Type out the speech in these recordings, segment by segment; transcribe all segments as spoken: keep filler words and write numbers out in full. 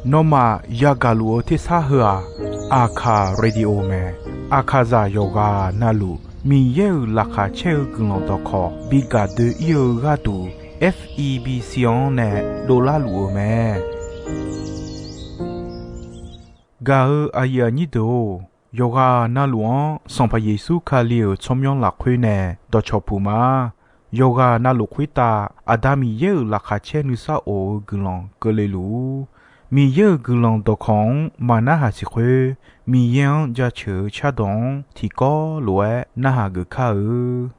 Nawmaf yagaq luf-eu tersar heu-aq, Aqkaq Radio mae. Aqkaqzaq yawqghaq navluf Miqyaer-euq laqkhaq caer-eu guiqlanq dawqkawq bi gaq doe-ir-eu gharduq, F E B C-anr nae dovlar luf-eu mae. Gaq-eu aqyuif aqnyir deuq-or, yawqghaq navluf-anr Sanqpaq Yeqsur Kali-euq tsawrmyanr lafkhoer nae dawqcawq puq ma. Yawqghaq navluf khoertav Aqda Miqyaer-euq laqkhaq caer nuisar of-eu guiqlanq keuvle luf-ur. Miqyaer-euq guiqlanq dawqkawq-anr maqnarhaq siq khoer, Miqyaer-anr jaceuq-eu cardawq-anr tiqkawv lof-aer narhaq geuf kar-eu.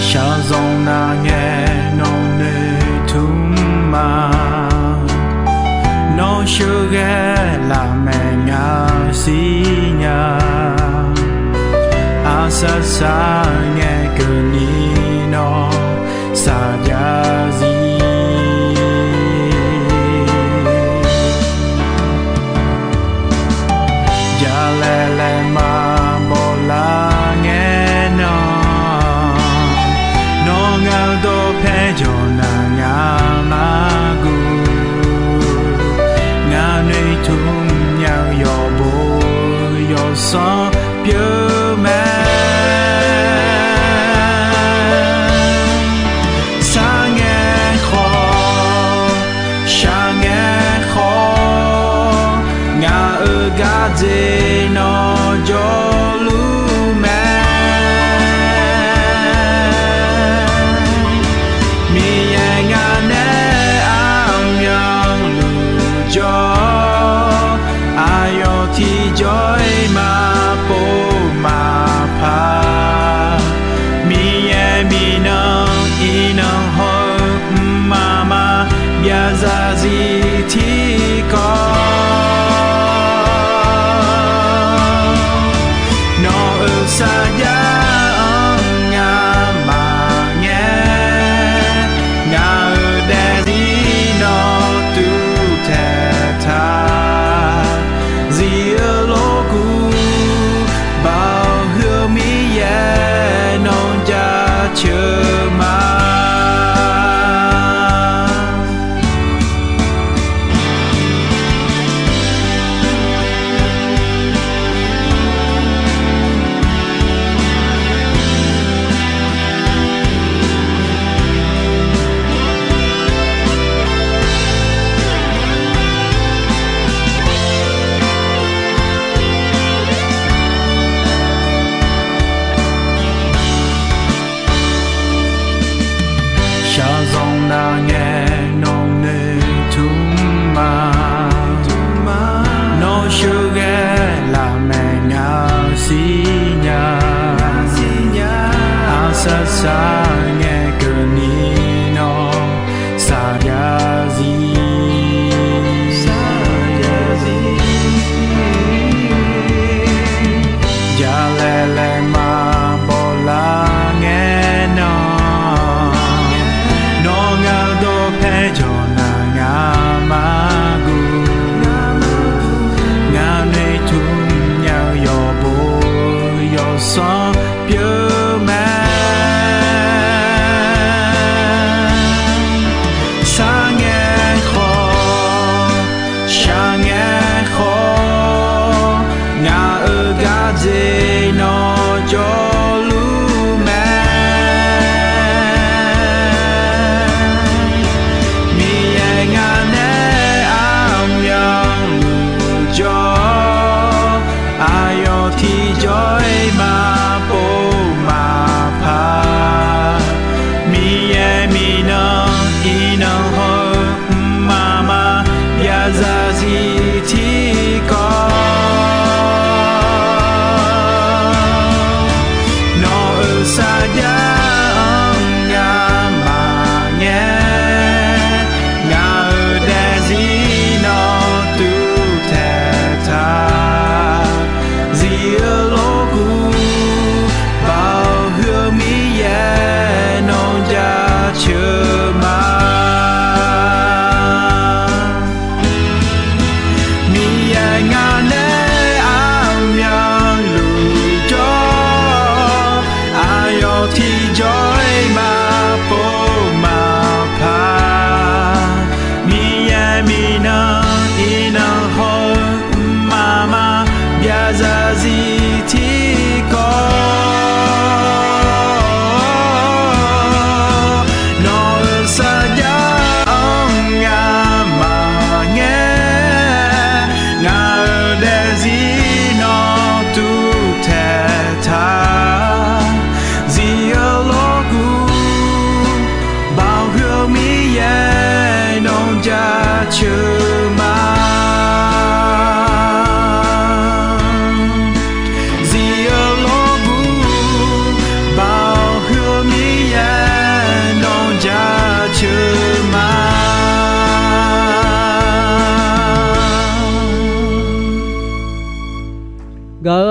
Shaqzanq nav ngae nawq noeqtmq ma. Nawr sheuqghae lafmaeq ngaq siqnya. Aqsaq saq ngae keuvni nawr saqjav zir. Jalaeq laeqma bawlar ngae nan, nawr ngaq-eu dawqpae jawq naq ngaq-anr guv. Ngaq noeqtmq nya-eu yawqbo yawqsanr pyeuf mae. Sar ngae khawf, shaq ngae khawf, ngaq-euq gardzer nawr jawrluf mae. Miqyaer ngaq nae armyanluf jawr, aqyawf tiqjawr-iq maqpov maqpar. Miqyaer miqnan iqnan haw-eu mqmaq maqbyav zarzir tiqkawv. Nawq-euq sarjax-anr ngamaf ngae, ngaq-euq daefzir nawr tuvtaeq taq. Zif-eu lof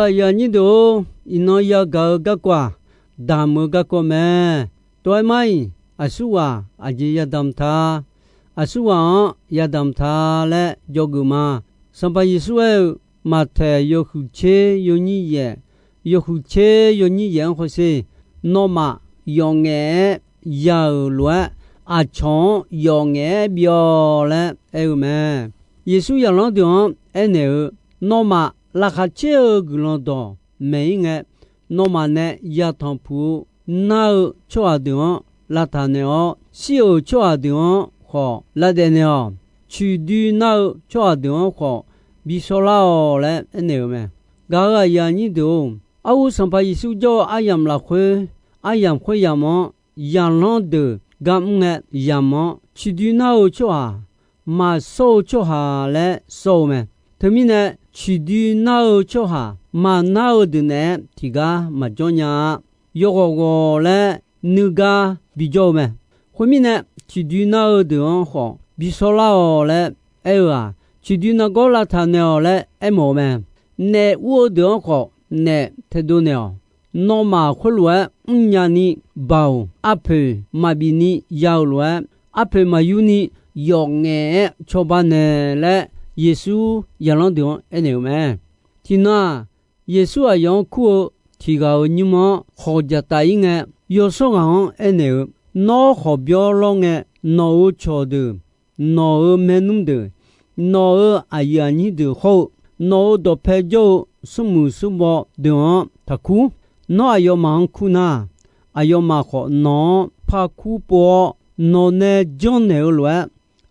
Aqyuif aqnyir deuq-or, iqnan yagaq-eu garkawv-aq, damq-eu garkawv mae. Tov-aer mar-iq, aqsurghaq aqjeq yadamq ta. Aqsurghaq-anr yadamq ta laer dzawgeuf ma. Sanqpaq Yeqsur aer-eu, Maqtaeq yawhuiq tser yawnyir yaef, yawhuiq tser yawnyir yaef-anr hawsher, nawmaf yawf ngaef-aer ya-euq lof-aer, aqcawq-anr yawf ngaef-aer bi-awq laer aer-eu mae. Yeqsur zaqlanr deuq-anr aernaeq-eu, Nawmaf laqkhaq caer-eu guiqlanq dawqmaeq-ir ngae, nawmaf nae yatanq puq-eu nar-eu tsawrhaq deuq-anr lavtaq naeq-awr, shir-euq tsawrhaq deuq-anr khawf lavdaef naeq-awq. Ciqdui nar-eu tsawrhaq deuq-anr khawf bi shawrlar-awq laer aernaeq-eu mae. Gaq-euq aqyuif aqnyir deuq-or, arhu Sanqpaq Yeqsur jawr-eu aryamq lafkhoer, aryamq khoeryamq-anr, zaqlanr deuq gar mr ngae yamq-anr, ciqdui nar-eu tsawrhaq, maqshawr-eu tsawrhaq laer shawr-eu mae. Teumirnae, ciqdui nar-eu tsawrhaq maqnar-eu deuq naeq-aer tiqgar maqjawr nya-a. Yawghawq ghawq laer nuigar bijawr-eu mae. Khoermirnae, ciqdui nar-eu deuq-anr khawf bi shawrlar-awq laer aer-eu-aq, ciqdui nargawr lavtaq naeq-awq laer aermawf-eu mae. Naef ur-eu deuq-anr khawf naef taedov naeq-awq. Nawmaf khoerlof-aer mrnya ni baoq arpoeq maqbif ni ya-euq lof-aer, arpoeq maqyur ni yawf ngaef-aer cawba naeq laer, Yeqsur zaqlanr deuq-anr aernaeq-eu mae. Tiqnan-aq, Yeqsur aqyawf-anr kur-eu tiq ghaq-euq nymr-anr khawq dzaqtaf-ir ngae, yawshawr ghaq-anr aernaeq-eu, Nawr khawqbyawr lawr ngae, nawq-euq cawqdeuq, nawq-euq maernmr deuq, nawq-euq aqyuif aqnyir deuq hawr-eu, nawq-euq dawqpae jawr-eu smrmuiq smrbaw deuq-anr taqkur. Nawr aqyawfmaf-anr kur nar, aqyawfmaf khawf nawq-anr parkur pov-awr, nawq nae janrnaeq-eu lof-aer,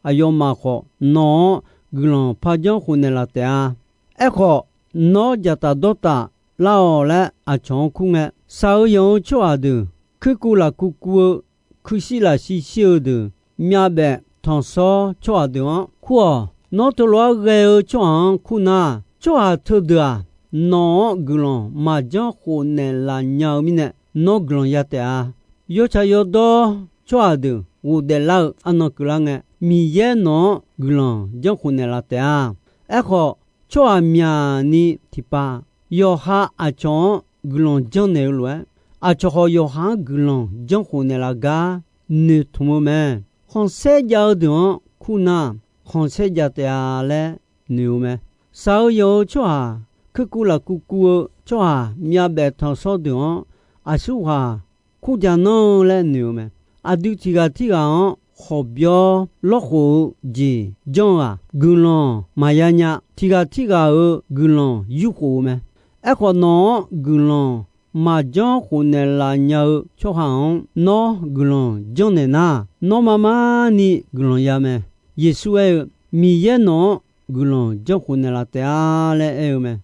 aqyawfmaf khawf nawq-anr guiqlanq par janr khofnaeq laf taef-a. Aerkhawf, nawr dzaqtaf dawrtaf lar-awq laer aqcawq-anr kur ngae, shaq-eu yanq-eu tsawrhaq deuq, kuirkuv lafkuv kuv-eu, kuirshir lafshir shir-eu deuq, myavbaef tanqshawr tsawrhaq deuq-anr kur-awq. Nawr teulof-aer ghae-eu tsawrhaq-anr kur nar, tsawrhaq teudeuq-aq, nawq-anr guiqlanq maqjanr khofnaeq laf nya-eu mirnae, nawr guiqlanq ya taef-a. Yawtsaq yawdawr tsawrhaq deuq ghofdaef lar-eu arnan keuvlar ngae, Miqyaer nawq-anr guiqlanq janr khofnaeq laf taef-a. Aerkhawf, tsawrhaq myaqni tiqpav, yawqha aqcawq-anr guiqlanq janrnaeq-eu lof-aer, aqcawq khawf yawqha-anr guiqlanq janr khofnaeq laf gar noeqtmq-eu mae. Khanqsaer jav-eu deuq-anr kur nar, khanqsaer jav taef-a laer noeq-eu mae. Shaq-eu yanq-eu tsawrhaq, kuirkuv lafkuv kuv-eu tsawrhaq, myavbaef tanqshawr deuq-anr aqsurghaq kur ja nanr-eu laer noeq-eu mae. Aqdui tiq ghaq tirghaq-anr khawqbyawr lawrkhof-eu jeq janr-eu-aq, guiqlanq maqya nya. Tiq ghaq tirghaq-euq guiqlanq yurkhof-eu mae. Aerkhawf, nawq-anr guiqlanq maqjanr khofnaeq laf nya-eu tsawrhaq-anr nawr guiqlanq janrnaeq nar, nawr mar mar ni guiqlanq ya mae. Yeqsur aer-eu, Miqyaer nawq-anr guiqlanq janr khofnaeq laf taef-a laer aer-eu mae.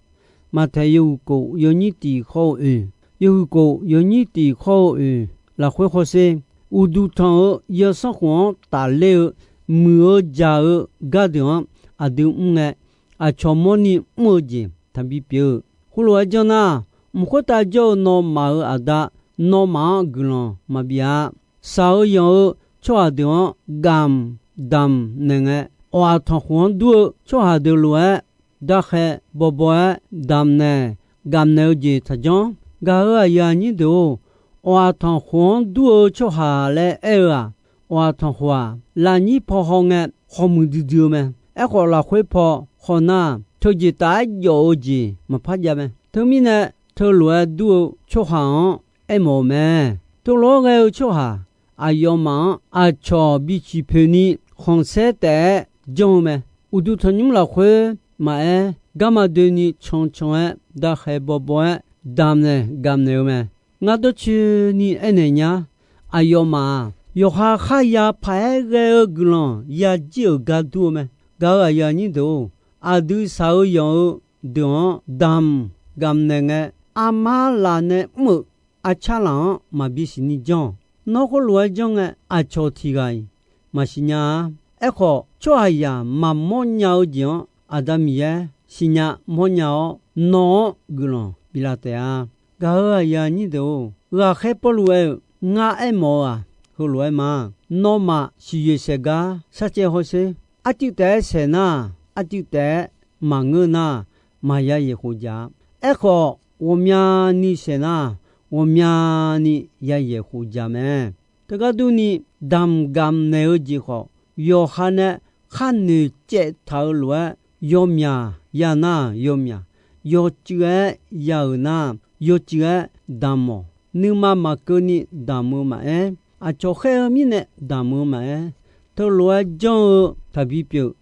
Maqtaeq yawhuiq kof yawnyir tiq khawr-eu oeq, yawhuiq kof yawnyir tiq khawr-eu oeq lafkhoer hawsher, uqduq tanq-eu yawsanr khof-anr tafler-eu muiq-eu jaq-eu gardeuq-anr aqdui mr ngae, aqcawq mawrni mr-eu jeq taqbi pyeuf-eu. Khoerlof-aer janr nar, mq khoertav jawr-eu nawmaf-euq Aqda nawmaf-anr guiqlanq maqbif-a. Shaq-eu yanq-eu tsawrhaq deuq-anr gamq damq naeq ngae, awq-aq tanqkhoq-anr dur-eu tsawrhaq deuq lof-aer, darkhae bawbaw-aer damq naeq gamq naeq-eu jeq taqjanr. Gaq-euq aqyuif aqnyir deuq-or, awq-aq tanqkhoq-anr dur-eu tsawrhaq laer aer-eu-aq, awq-aq tanqkhoq-aq, lafnyir paw haw ngae, khawqmuiq duidui-eu mae. Aerkhawf, lafkhoer paw haw nar, teujeq taf-aer jawf-eu jeq maqpar jav mae. Teumirnae, teulof-aer dur-eu tsawrhaq-anr aermawf-eu mae. Teulof-aer ghae-eu tsawrhaq, aqyawfmaf-anr aqcawq biciq poeqni khanqsaer taef-aer janr-eu mae. Uqduq tanqnymr lafkhoer maqaer, garma doeni cancan-aer, darkhae bawbaw-aer, damq naeq gamq naeq-eu mae. Ngar dawrcoeni aernaeq nya, aqyawfmaf-aq, yawqha kharya paq-aer ghae-eu guiqlanq yajir-euq gar dur-eu mae. Gaq-euq aqyuif aqnyir deuq-or, aqdui shaq-eu yanq-eu deuq-anr damq gamq naeq ngae, armar laf nae mr-euq arcar laf-anr maqbi siqni janr-awq. Nawr khoerlof-aer janr ngae, aqcawq tiq ghaq-iq maqsiq nya-a. Aerkhawf, tsawrhaqzaq maqmawr nya-eu jeq-anr Aqda Miqyaer siqnya mawrnya-awr, nawq-anr guiqlanq biflaf taef-a. Gaq-euq aqyuif aqnyir deuq-or, ghaqkhaer Pawrluv aer-eu, ngar aermawf-eu-aq, heulof-aer ma. Nawmaf siqyoeq saeq gar sharcaev hawsher. Arcuiv taef-aer saeq nar, arcuiv taef-aer maqngeur nar, maqya yaeq khof jaq-a. Aerkhawf, ghawqmyani saeq nar, ghawqmyani yayaeq khof jaq mae. Teugar durni, damq gamq naeq-eu jeq khawf, yawqha nae khar noeqcaev taq-eu lof-aer, yawmyaq ya nar yawmyaq, yawcuiv-aer ya-euq nar, yawcuiv-aer damq-awq. Nuima maqkeuvni damq-eu maqaer, aqcawq khaer-eu mirnae damq-eu maqaer, teulof-aer janr-eu taqbi pyeuf.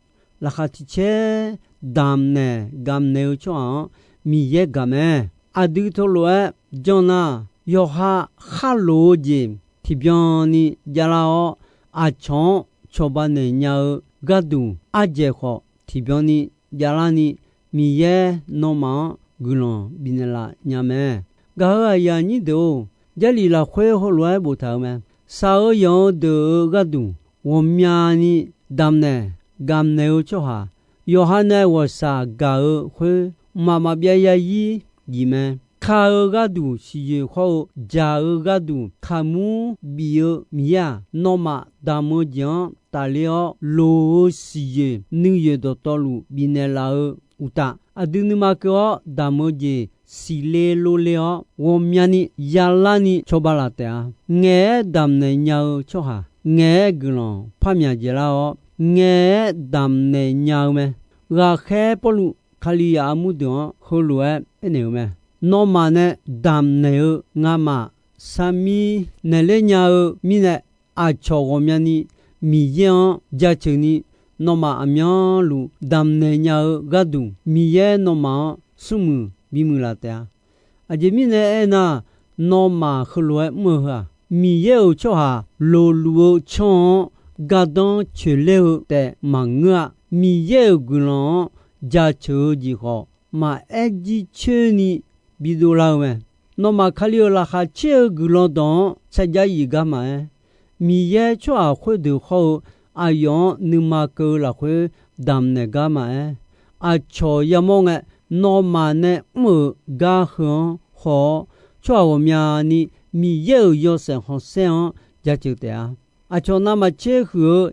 Laqkhaq tiq caer damq naeq gamq naeq-eu tsawrhaq-anr Miqyaer gaq mae. Aqdui teulof-aer janr nar, yawqha khar loq-eu jeq tiqbyan ni javlar-awr, aqcawq-anr cawba naeq nya-eu gharduq ardzaeq khawf tiqbyan ni javlar ni, Miqyaer nawmaf-anr guiqlanq bifnaeq laf nya mae. Gaq-euq aqyuif aqnyir deuq-or, Jarlif lafkhoer heulof-aer boftaq-euq mae. Shaq-eu yanq-eu deuq-euq gharduq ghawqmyani damq naeq gamq naeq-eu tsawrhaq, yawqha nae ghawqshaq gaq-eu khoer mqmaq maqbyav zarzir jif mae. Ka-eu gharduq siqyoeq khawr-eu, dzaq-eu gharduq kaqmur bif-eu Miqyaer-aq, nawmaf damq-eu jeq-anr tafler-awr, loq-eu siqyoeq nuiyoeq dawqtawvluf bifnaeq laf-eu uqtaf, aqdui nuima keuv-awr damq-eu jeq siqle lov le-awr, ghawqmyani yalar ni cawba laf taef-a. Ngaeq-aer damq naeq nya-eu tsawrhaq, ngaeq-aer guiqlanq par myaq dzaeqlar-awr, ngaeq-aer damq naeq nya-eu mae. Ghaqkhaer Pawrluv Kalizaq armur deuq-anr heulof-aer aernaeq-eu mae. Nawmaf nae damq naeq-eu ngamaf sarmir naeqler nya-eu mirnae, aqcawq ghawqmyani Miqyaer-anr jaceuq ni, nawmaf aqmyanluf damq naeq nya-eu gharduq, Miqyaer nawmaf-anr smrmuiq bimuiq laf taef-a. Aqjeq mirnae aernar, nawmaf heulof-aer mr-eu heu-aq, Miqyaer-euq tsawrhaq loqluf-eu tsanr-anr gardanr coeqler-eu taef maqngeur-a. Miqyaer-euq guiqlanq-anr jaceuq-eu jeq khawf, maqaer jircoer ni bidov lar-eu mae. Nawmaf Kali-euq laqkhaq caer-eu guiqlanq dawq-anr sarjax yif gar maqaer, Miqyaer tsawrhaq khoerdeuq hawr-eu aqyawf-anr nuima keuv-eu lafkhoer damq naeq gar maqaer, aqcawq yamawr ngae, nawmaf nae mr-euq gar heu-anr haw-awr, tsawrhaq ghawqmyani Miqyaer-euq yawshaef khanqsaer-anr jaceuq taef-a. Aqcawq navmaqtser huiq-eu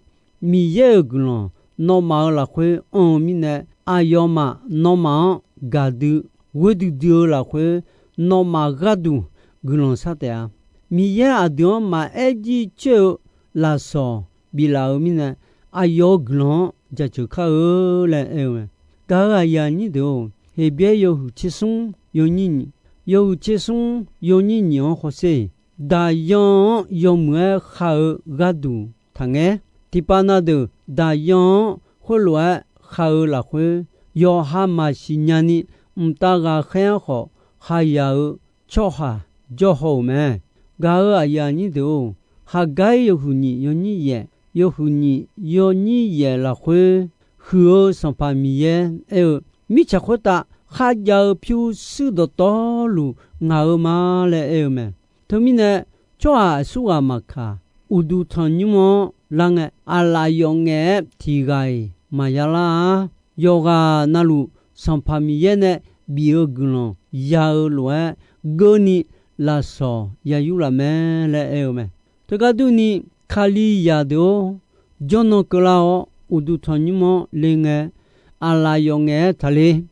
Miqyaer-euq guiqlanq nawmaf-euq lafkhoer anr-eu mirnae, aqyawfmaf nawmaf-anr gaqdui ghoer duidui-eu lafkhoer, nawmaf gharduq guiqlanq shar taef-a. Miqyaer aqdui-anr maqaer jircoer-eu lafsawq biflaf-eu mirnae, aqyawf-euq guiqlanq-anr jaceuq kar-eu laer aer-eu mae. Gaq-euq aqyuif aqnyir deuq-or, Heqbyaer yawhuiq tsersmr yawnyir nyiq, yawhuiq tsersmr yawnyir nyiq-anr hawsher, daqyan-anr yawmuiq-aer khav-eu gharduq taqngaer. Tiqpav na deuq daqyan-anr khoerlof-aer khav-eu lafkhoer, yawqha maqsiq nyani, mqtav ghaqkhaer-anr khawf khayaq-eu tsawrhaq jawr haw-euq mae. Gaq-euq aqyuif aqnyir deuq-or, Haqgair yawhuiq nyiq yawnyir yaef, yawhuiq nyiq yawnyir yaef lafkhoer, huiq-eu Sanqpaq Miqyaer aer-eu, mirtsaq khoertav kharjav-eu pyurshuir dawqtawvluf ngaq-eu ma laer aer-eu mae. Teumirnae, tsawrhaq aqsurghaq maqkaq, uqduq tanqnymr-anr lar ngae, aqlaf yawf ngaef-aer tiq ghaq-iq maqya lar-a. Yawqghaq navluf Sanqpaq Miqyaer nae bif-eu guiqlanq ya-eu lof-aer, geurni lafsawq ya yur laf mae laer aer-eu mae. Teugar durni, Kalizaq deuq-or, jawrnan keuvlar-awr, uqduq tanqnymr-anr le ngae, aqlaf yawf ngaef-aer taqler.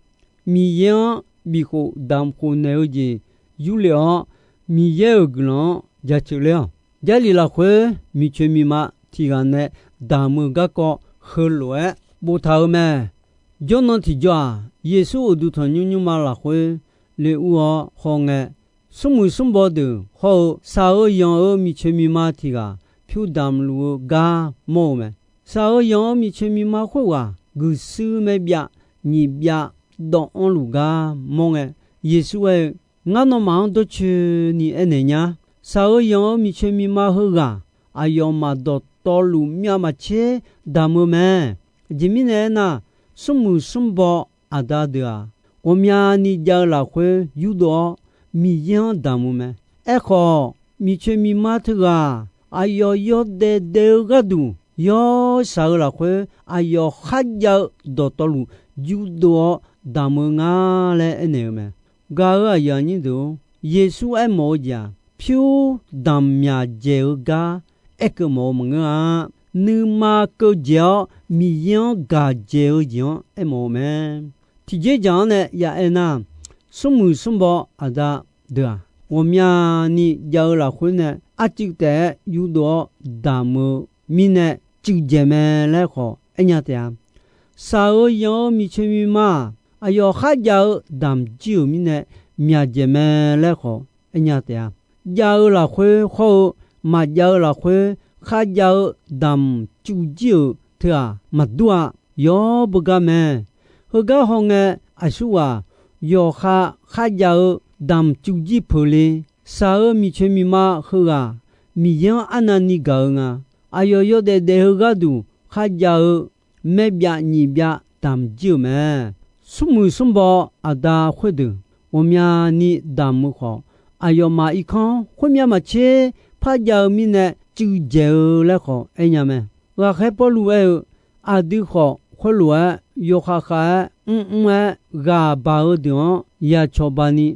Miqyaer-anr bifkhof damq khof naeq-eu jeq yurlef-awr, Miqyaer-euq guiqlanq-anr jaceuq ler-awq. Jarlif lafkhoer miqcoeq miqma tiq ghaq nae damq-eu garkawv heulof-aer boftaq-eu mae. Jawrnan tiqjawr-aq, Yeqsur uqduq tanqnymr nymrma lafkhoer le ur-awr hawngae, smrmuiq smrbaw deuq hawr-eu shaq-eu yanq-eu miqcoeq miqma tiq ghaq pyur damq luf-eu gar mawr-eu mae. Shaq-eu yanq-eu miqcoeq miqma khoerghaq guiqshuir maer byav nyiq byav dawv-anr luf gar mawr ngae, Yeqsur aer-eu, Ngar nawmaf-anr dawrcoeni aernaeq nya. Shaq-eu yanq-eu miqcoeq miqma heughaq, aqyawfmaf dawqtawvluf myav maqtser damq-eu mae. Aqjeq mirnae aernar, smrmuiq smrbaw aqda deuq-aq, ghawqmyani jav-eu lafkhoer yurdov-awr, Miqyaer-anr damq-eu mae. Aerkhawf, miqcoeq miqma teughaq aqyawf yawdaef daef-eu gharduq yawshaq-eu lafkhoer, aqyawf kharjav-eu dawqtawvluf yurdov-awr damq-eu nga laer aernaeq-eu mae. Gaq-euq aqyuif aqnyir deuq-or, Yeqsur aermawf-eu jeq-aq, pyur damq myaq dzaeq-eu gar aerkeuv mawf-eu maqngeur-a. Nuima keuv dzaeq-awr Miqyaer-anr gaq dzaeq-eu jeq-anr aermawf-eu mae. Tiqjeqjaq-anr nae ya aernar, smrmuiq smrbaw aqda deuq-aq, ghawqmyani jav-eu lafkhoer nae arcuiv taef-aer yurdov-awr damq-eu mirnae cuiv dzaeq mae laer khawf aernya taef-a. Shaq-eu yanq-eu miqcoeq miqma-aq, aqyawf kharjav-eu damq jir-euq mirnae myaq dzaeq mae laer khawf aernya taef-a. Jav-eu lafkhoer hawr-eu maqjav-eu lafkhoer kharjav-eu damq cuiv jir-euq teu-aq maqdur-a. Yawr beugar mae. Heugar hawngae, aqsurghaq yawqha kharjav-eu damq cuiv jir peuq le. Shaq-eu miqcoeq miqma heughaq Miqyaer-anr arnavni gaq-eu nga. Aqyawf yawdaef daef-eu gharduq kharjav-eu maer byav nyiq byav damq jir-euq mae. Smrmuiq smrbaw aqda khoerdeuq ghawqmyani damq-eu khawf, aqyawfmaf irkanr khoermyav maqtser parjav-eu mirnae cuiv dzaeq-eu laer khawf aernya mae. Ghaqkhaer Pawrluv aer-eu, aqdui khawf khoerlof-aer yawkhav khav-aer mrmr-aer ghaq baq-eu deuq-anr ya cawba ni,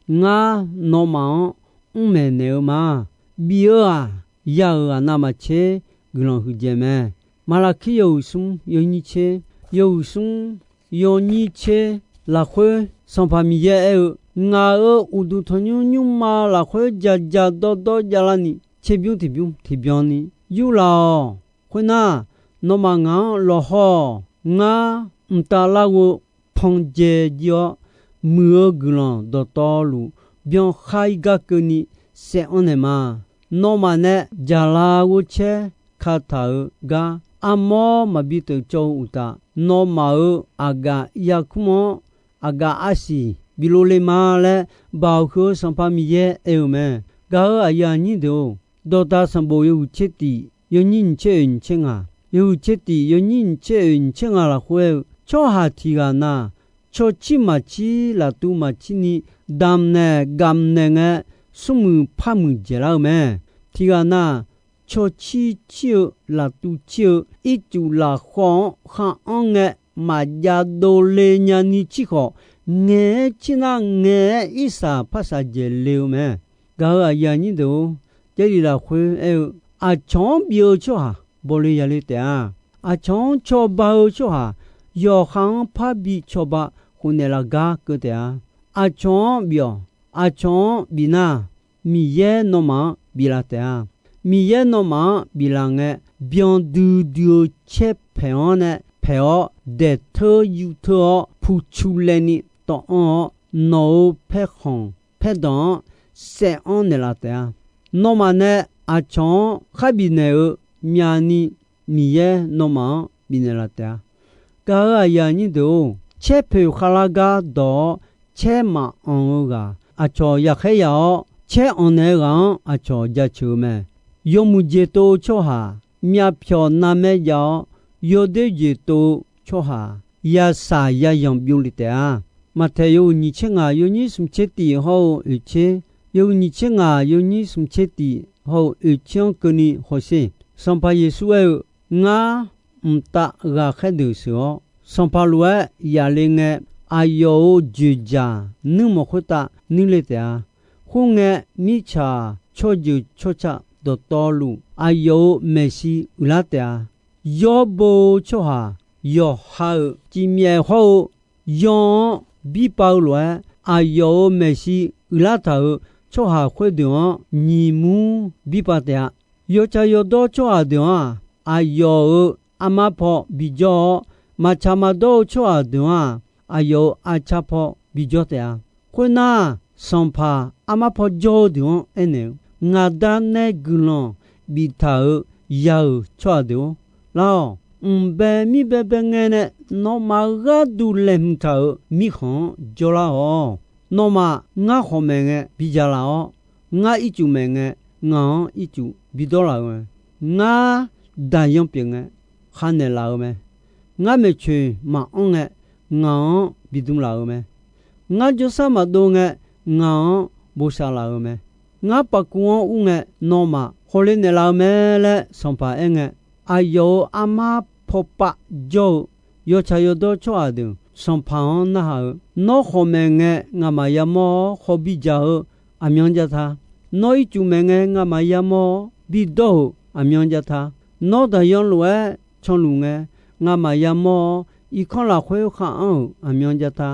ngar nawmaf-anr mr maeqnaeq-eu ma. Bif-eu-aq, ya-euq ghaq navmaqtser guiqlanq huiqdzaeq mae. Maqlaqkir yawhuiq smr yawnyir tser, yawhuiq smr yawnyir tser lafkhoer Sanqpaq Miqyaer aer-eu, ngaq-euq uqduq tanqnymr nymrma lafkhoer dzaqdzaq dawrdawr javlarni, tserbymr tiqbymr tiqbyan ni yurlaf-awq. Khoernar, nawmaf ngaq-anr lawqhaw-awq. Ngar mqtav larghov pan dzae jir-awr, muiq-eu guiqlanq dawqtawvluf byankhar-ir gar keuvni saev-anr naeq ma. Nawmaf nae jaqlaf ghovcaer kataq-euq gar armawr maqbi teuf cawv-eu uqtaf, nawmaf-euq aqgaf yarkmr-anr aqgaf arsiq bi lov le ma laer, Baoq huiq-eu Sanqpaq Miqyaer aer-eu mae. Gaq-euq aqyuif aqnyir deuq-or, Dawqdaq sanqbof yawhuiq tser tif yawnyir nyiq tser oeq nyiq tser ngaq, yawhuiq tser tif yawnyir nyiq tser oeq nyiq tser ngaq lafkhoer aer-eu, tsawrhaq tiq ghaq na, cawcir maqcir laftuv maqcir ni, damq naeq gamq naeq ngae, smrmuiq par muiq dzaeqlar-eu mae. Tiq ghaq na, cawcir cir-eu laftuv cir-eu ircuf lafkhawv-anr khar anr ngae, maqjav dovle nyani cir khawf, ngaeq-aer cir nar ngaeq-aer irsaq parsaq dzaeq le-eu mae. Gaq-euq aqyuif aqnyir deuq-or, Jarlif lafkhoer aer-eu, aqcawq-anr bif-eu tsawrhaq bawle yale taef-a. Aqcawq-anr cawba-eu tsawrhaq yawqha-anr parbi cawba khofnaeq laf gar keuv taef-a. Aqcawq-anr bif-awq. Aqcawq-anr bif nar, Miqyaer nawmaf-anr biflaf taef-a. Miqyaer nawmaf-anr biflaf ngae, byan duidui-eu caer paeq-anr nae paeq-awr, daeq teur yuv teur-awr, puq cu laeni tawv anr-awr, nawq-euq paerkhanq paerdanq-anr saev anr naeqlaf taef-a. Nawmaf nae aqcawq-anr khar bifnaeq-eu myavni, Miqyaer nawmaf-anr bifnaeq laf taef-a. Gaq-euq aqyuif aqnyir deuq-or, caer poeq khavlar gar dawq-awr, caer maqanq-eu ghaq aqcawq yaqkhaer yaq-awr, caer anq naeq-eu ghaq-anr aqcawq jaceuq-eu mae. Yawmuiq jeq tov-eu tsawrhaq, myavpyawq navmaer jav-awr, yawdoer jeq tov-eu tsawrhaq, yasaq yazanq byov lef taef-a. Maqtaeq yawhuiq nyiq tser ngaq yawnyir smq tser tif hawr-eu oeq tser, yawhuiq nyiq tser ngaq yawnyir smq tser tif hawr-eu oeq tser-anr keuvni hawsher. Sanqpaq Yeqsur aer-eu, Ngar mqtav ghaqkhaer deuq sheuq-awr, Sanqpaq lof-aer yaf le ngae, aqyawf-euq dzoeqdzaq nuirmanq khoertav nuir le taef-a. Khoerngae, mirtsaq tsawrjeuq tsawrca dawqtawvluf aqyawf-euq maeqshi uiqlar taef-a. Yawr bo-eu tsawrhaq yawqha-euq cifmyaef hawr-eu yaw-anr birpav-eu lof-aer, aqyawf-euq maeqshi uiqlar taq-euq tsawrhaq khoerdeuq-anr nyiq mur birpav taef-a. Yawtsaq yawdawr tsawrhaq deuq-anr-aq, aqyawf-euq armar paw bijawr-awr, maqtsaq maqdawr-eu tsawrhaq deuq-anr-aq, aqyawf-euq arcar paw bijawr taef-a. Khoernar, sanqpaq armar paw jawr-eu deuq-anr aernaeq-eu, Ngaqda nae guiqlanq biftaq-euq ya-euq tsawrhaq deuq-or, lar-awq. Mqbae mirbae bae ngae nae nawmaf gharduq laeqhmq taq-euq mirkhanq-anr jawrlar-awq. Nawmaf ngar khawf maeq ngae bidzaq laf-awr, ngar ircuf maeq ngae ngaq-anr ircuf bidawr laf-eu mae. Ngar daqyan pyeuf ngae khavnaeq laf-eu mae. Ngar maeqtsoeq maqanr ngae ngaq-anr bidm laf-eu mae. Ngar jawrsar maqdov ngae ngaq-anr bosav laf-eu mae. Ngar paf kuv-anr ur ngae nawmaf khawf le naeqlaf-eu mae laer sanqpaq aerngae, aqyawf-euq armar pawpav jawr-eu yawtsaq yawdawr tsawrhaq deuq sanqpaq-anr narhaq-eu, Nawr khawf maeq ngae ngamaf yamawr-awr khawf bidzaq-eu aqmyan jav ta. Nawr ircuf maeq ngae ngamaf yamawr-awr bidawr-euq aqmyan jav ta. Nawr daqyan lof-aer canluf ngae ngamaf yamawr-awr irkanr lafkhoer khar anr-euq aqmyan jav ta.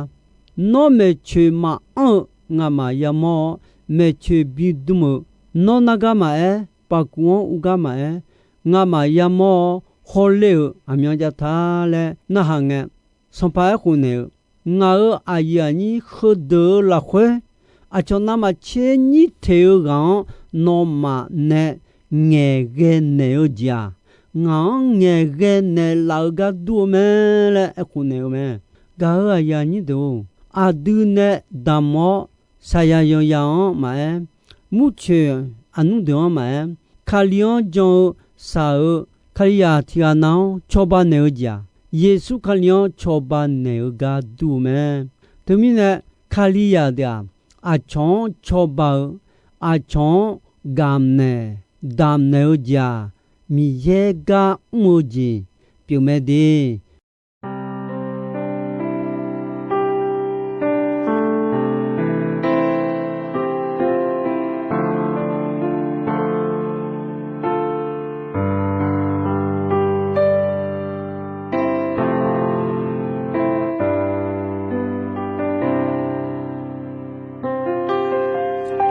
Nawr maeqtsoeq maqanr-eu ngamaf yamawr-awr, maeqtsoeq bidm-euq nawr nargar maqaer, pafkuv-anr urgar maqaer, ngamaf yamawr-awr hawler-euq aqmyan jav ta laer narhaq ngae, Sanqpaq aerkhof naeq-eu, Ngaq-euq aqyuif aqnyir heudeuq-eu lafkhoer, aqcawq navmaqtser nyir teq-eu ghaq-anr nawmaf nae ngaeqghae naeq-eu jeq-aq, ngaq-anr ngaeqghae naeqlaf-eu gar dur-eu mae laer aerkhof naeq-eu mae. Gaq-euq aqyuif aqnyir deuq-or, aqdui nae damq-awr, saqyaq yanqyaq-anr maqaer, murcoeq aqnmr deuq-anr maqaer, Kali-anr jan-eu shaq-eu Kalizaq tiq ghaq nav-anr cawba naeq-eu jeq-aq, Yeqsur Kali-anr cawba naeq-eu gar dur-eu mae. Teumirnae, Kalizaq deuq-aq, aqcawq-anr cawba-eu, aqcawq-anr gamq naeq damq naeq-eu jeq-aq, Miqyaer gar mr-eu jeq pyeufmae de.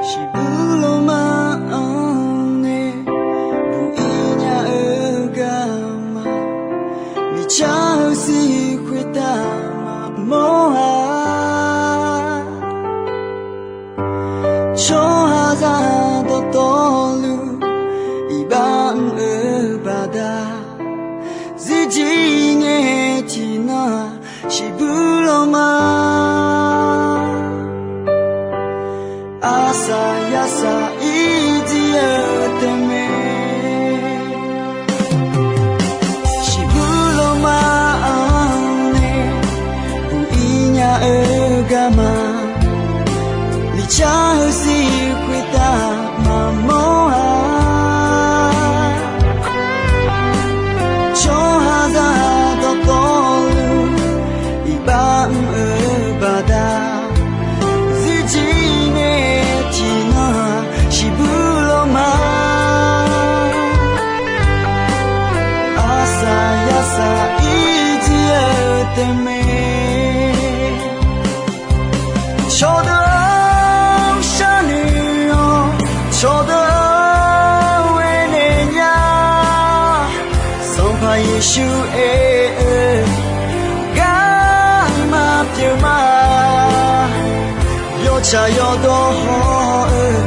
Shiqbuir lawrma-anr nae buq-ir nya-eu garma, miqcar-eu zir khoertav maqmawr-a. Tsawrhaqzaq dawqtawvluf iqbax mr-eu baqda, zirjir ngae tiqnan-aq, shiqbuir lawrma, arsaq yarsaq irjir-eu taef mae. Shiqbuir lawrma-anr nae buq-ir nya-eu garma, miqcar-eu zir khoertav maqmawr-a. Tsawrhaqzaq dawqtawvluf iqbax mr-eu baqda, zirjir ngae tiqnan-aq, shiqbuir lawrma, arsaq yarsaq irjir-eu taef mae. Cawqdeuq-anr sharnoeq-awr, cawqdeuq-anr aernaeq nya, Sanqpaq Yeqsur aer-eu garma pyeuf ma. Yawtsaq yawdawr haw-eu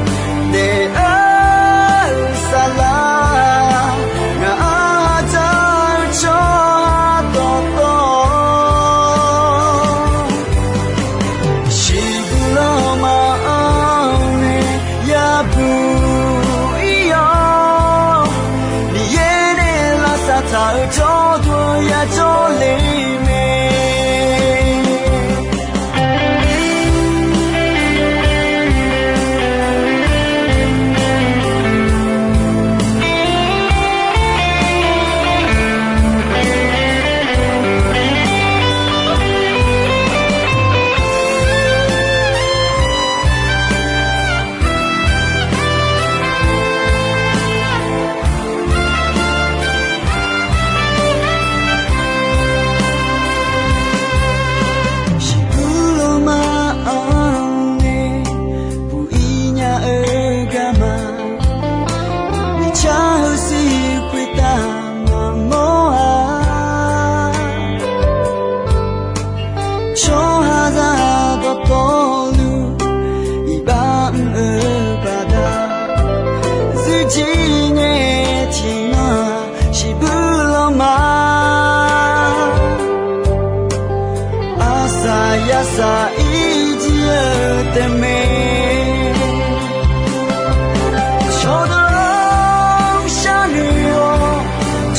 daef-eu saflar, ngaq-anr dzaq-eu tsawrhaq dawqtawv, shiqbuir lawrma-anr nae yabuq-ir-awr, Miqyaer nae lavsav taq-euq jawrduq yajawr le mae. Shiqbuir lawrma-anr nae buq-ir nya-eu garma, miqcar-eu zir khoertav maqmawr-a. Tsawrhaqzaq dawqtawvluf iqbax mr-eu baqda, zirjir ngae tiqnan-aq, shiqbuir lawrma, arsaq yarsaq irjir-eu taef mae. Cawqdeuq-anr sharnoeq-awr,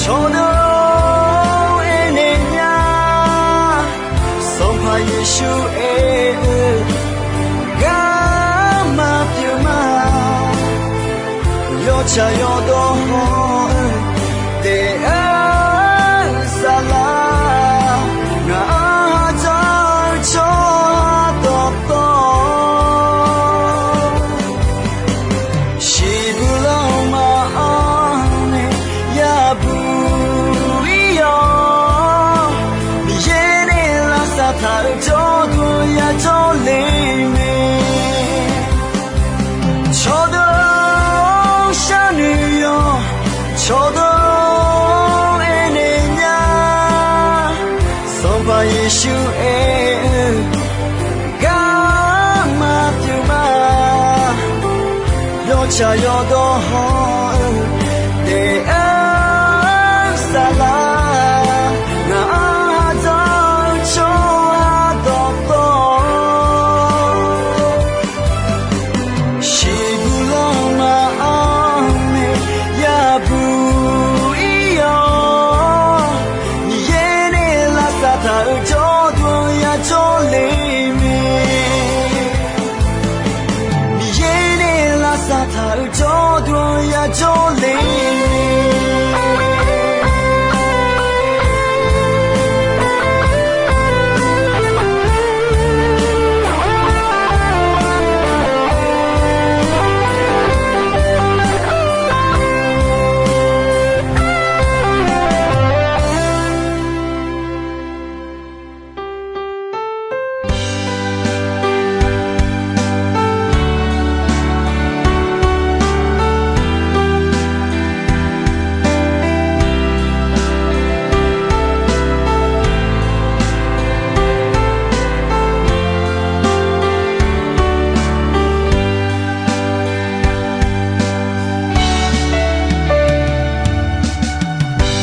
cawqdeuq-anr aernaeq nya, Sanqpaq Yeqsur aer-eu garma pyeuf ma. Yawtsaq yawdawr haw-eu daef-eu saflar, ngaq-anr dzaq-eu tsawrhaq dawqtawv, shiqbuir lawrma-anr nae yabuq-ir-awr, Miqyaer nae lavsav taq-euq jawrduq yajawr Aqyawf dawq hawr-eu taef-aer saflar, ngaq-anr ha dzanr-eu tsawrhaq dawqtawvluf, shiqguq lanma-anr nae yabuq ir-awr, Miqyaer nae lavsav taq-euq jawrduq-anr yajawr le mae. Miqyaer nae lavsav taq-euq jawrduq-anr yajawr le mae.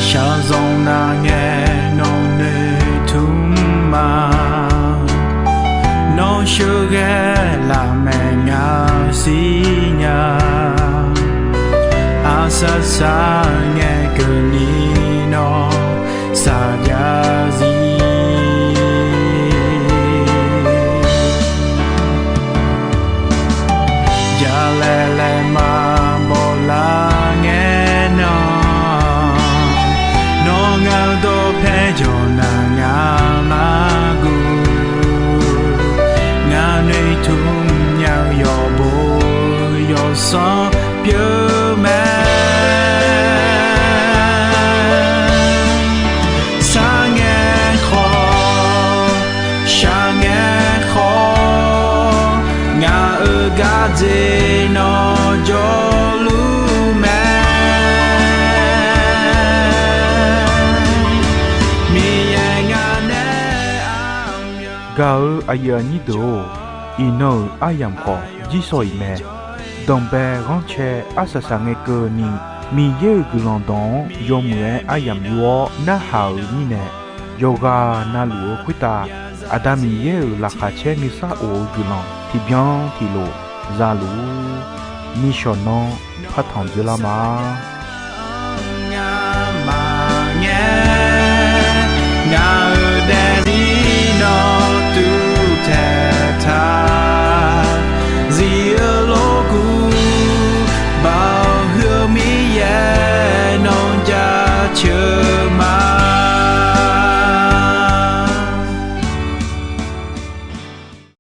Shaqzanq nar ngae nawq noeqtmq ma. Nawr sheuqghae lafmaeq ngaq-eu sir nya. Arsaq saq ngae keuvni nawr saqjav zir. Jalaeq laeqma bawlar ngae nan, nawr ngaq-eu dawqpae jawq nar ngaq mar guq. Ngaq noeqtmq nya-eu yawqbo yawsanr pyeuf mae. Sar ngae khawf, shaq ngae khawf, ngaq-euq gardzer nawr jawrluf mae. Miqyaer ngaq nae armyan. Gaq-eu aqyuif aqnyir deuq-or, iqnan-euq aryamq khawf jirsawq iq mae. Danqbae ghanrcae arsaq saq ngae keuvni, Miqyaer-euq guiqlanq dawq-anr yawmuiq-aer aryamq yur-awr narhaq-euq mirnae, yawqghaq navluf-eu khoertav Aqda Miqyaer-euq laqkhaq caer nuisar of-eu guiqlanq tiqbyan tiqlof za luf-ur. Nishawq nanr partanq dzoerlar ma.